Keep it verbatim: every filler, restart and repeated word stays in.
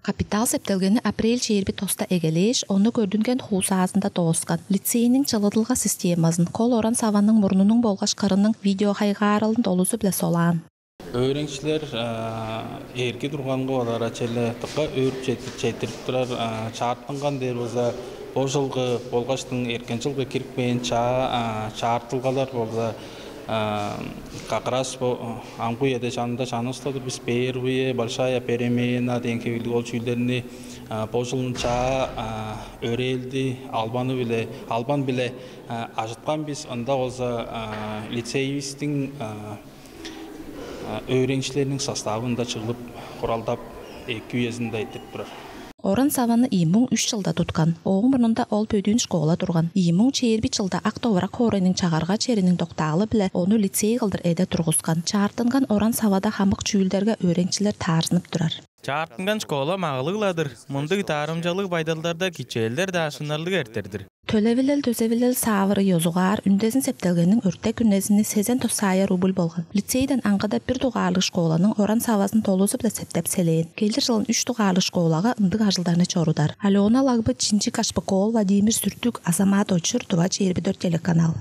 Капитал септелгени апрель чээрби тоста эгелээш, ону көрдүнген хуусаазында дооскан. Лицейниң чылыдылга системазын, кол оран саваның мурнунуң болгаш кырының видеохайгааралын долузу-биле солаан. Өөреникчилер эрги турганга олар ачейле дыка өөрүп четтирип турар. Чаартынган дээр болза, бо жылгы болгаштың эркен жылгы кирипкен чаа чаартылгалар болза, как раз бо амгы үеде чанында чанывыста-дыр бис. Первые большая перемена дээн хевирлиг ол чүүлдерни бо жылын чаа өрээлди албаны биле албан биле ажыткан бис. Ында болза лицейивистиң өөреникчилерниң составында чыглып, хуралдап, эки үезинде айтып турар. Оран саваны ийи муң үш чылда туткан. Ооң мурнунда ол бөдүүн школа турган. Ийи муң чээрби чылда Ак Довурак хоорайның чагырга чериниң доктаалы-биле ону лицей кылдыр эде тургускан. Чаартынган оран савада хамык чүүлдерге өөреникчилер таарзынып турар. Чаартынган школа магылыг-ла-дыр. Мындыг таарымчалыг байдалдарда кичээлдер-даа шынарлыг эртер-дир. Төлевилел, дөзевилел саавыры ёзугаар үндезин септелгениң өртек үнезини сезен тос сая рубль болган. Лицейден аңгыда бир дугаарлыг школаның оран савазын долузу-биле септеп селээн. Келир жылын үш дугаарлыг школага ындыг ажылдарны чорудар. Алена Лагбы, Чинчи Кашпыкоол, Владимир Сүртүк, Азамат Очур, Тува чээрби дөрт телеканал.